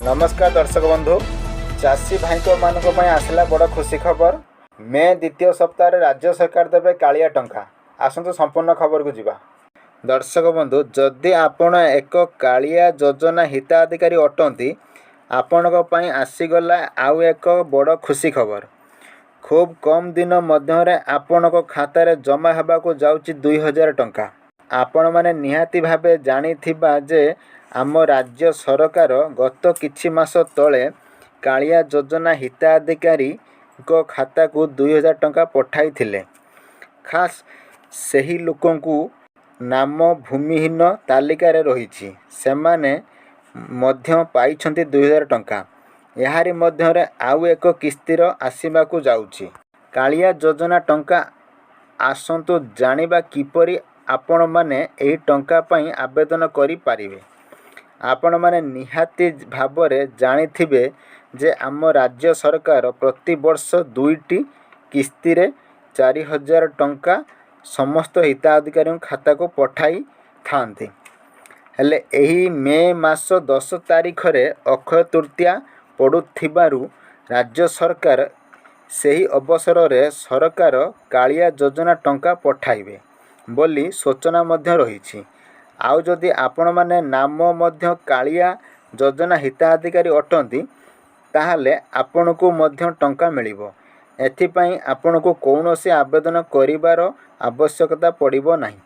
ନମସ୍କାର ଦର୍ଶକ ବନ୍ଧୁ, ଚାଷୀ ଭାଇମାନଙ୍କ ପାଇଁ ଆସିଲା ବଡ଼ ଖୁସି ଖବର। ମେ ଦ୍ୱିତୀୟ ସପ୍ତାହରେ ରାଜ୍ୟ ସରକାର ଦେବେ କାଳିଆ ଟଙ୍କା। ଆସନ୍ତୁ ସମ୍ପୂର୍ଣ୍ଣ ଖବରକୁ ଯିବା। ଦର୍ଶକ ବନ୍ଧୁ, ଯଦି ଆପଣ ଏକ କାଳିଆ ଯୋଜନା ହିତାଧିକାରୀ ଅଟନ୍ତି, ଆପଣଙ୍କ ପାଇଁ ଆସିଗଲା ଆଉ ଏକ ବଡ଼ ଖୁସି ଖବର। ଖୁବ୍ କମ୍ ଦିନ ମଧ୍ୟରେ ଆପଣଙ୍କ ଖାତାରେ ଜମା ହେବାକୁ ଯାଉଛି 2000 ଟଙ୍କା। ଆପଣମାନେ ନିହାତି ଭାବେ ଜାଣିଥିବା ଯେ ଆମ ରାଜ୍ୟ ସରକାର ଗତ କିଛି ମାସ ତଳେ କାଳିଆ ଯୋଜନା ହିତାଧିକାରୀଙ୍କ ଖାତାକୁ 2000 ଟଙ୍କା ପଠାଇଥିଲେ। ଖାସ୍ ସେହି ଲୋକଙ୍କୁ ନାମ ଭୂମିହୀନ ତାଲିକାରେ ରହିଛି, ସେମାନେ ମଧ୍ୟ ପାଇଛନ୍ତି 2000 ଟଙ୍କା। ଏହାରି ମଧ୍ୟରେ ଆଉ ଏକ କିସ୍ତିର ଆସିବାକୁ ଯାଉଛି କାଳିଆ ଯୋଜନା ଟଙ୍କା। ଆସନ୍ତୁ ଜାଣିବା କିପରି ଆପଣମାନେ ଏହି ଟଙ୍କା ପାଇଁ ଆବେଦନ କରିପାରିବେ। ଆପଣମାନେ ନିହାତି ଭାବରେ ଜାଣିଥିବେ ଯେ ଆମ ରାଜ୍ୟ ସରକାର ପ୍ରତିବର୍ଷ ଦୁଇଟି କିସ୍ତିରେ 4000 ଟଙ୍କା ସମସ୍ତ ହିତାଧିକାରୀଙ୍କ ଖାତାକୁ ପଠାଇଥାନ୍ତି। ହେଲେ ଏହି ମେ ମାସ 10 ତାରିଖରେ ଅକ୍ଷୟ ତୃତୀୟା ପଡ଼ୁଥିବାରୁ ରାଜ୍ୟ ସରକାର ସେହି ଅବସରରେ ସରକାର କାଳିଆ ଯୋଜନା ଟଙ୍କା ପଠାଇବେ ବୋଲି ସୂଚନା ମଧ୍ୟ ରହିଛି। ଆଉ ଯଦି ଆପଣମାନେ ନାମ ମଧ୍ୟ କାଳିଆ ଯୋଜନା ହିତାଧିକାରୀ ଅଟନ୍ତି, ତାହେଲେ ଆପଣଙ୍କୁ ମଧ୍ୟ ଟଙ୍କା ମିଳିବ। ଏଥିପାଇଁ ଆପଣଙ୍କୁ କୌଣସି ଆବେଦନ କରିବାର ଆବଶ୍ୟକତା ପଡ଼ିବ ନାହିଁ।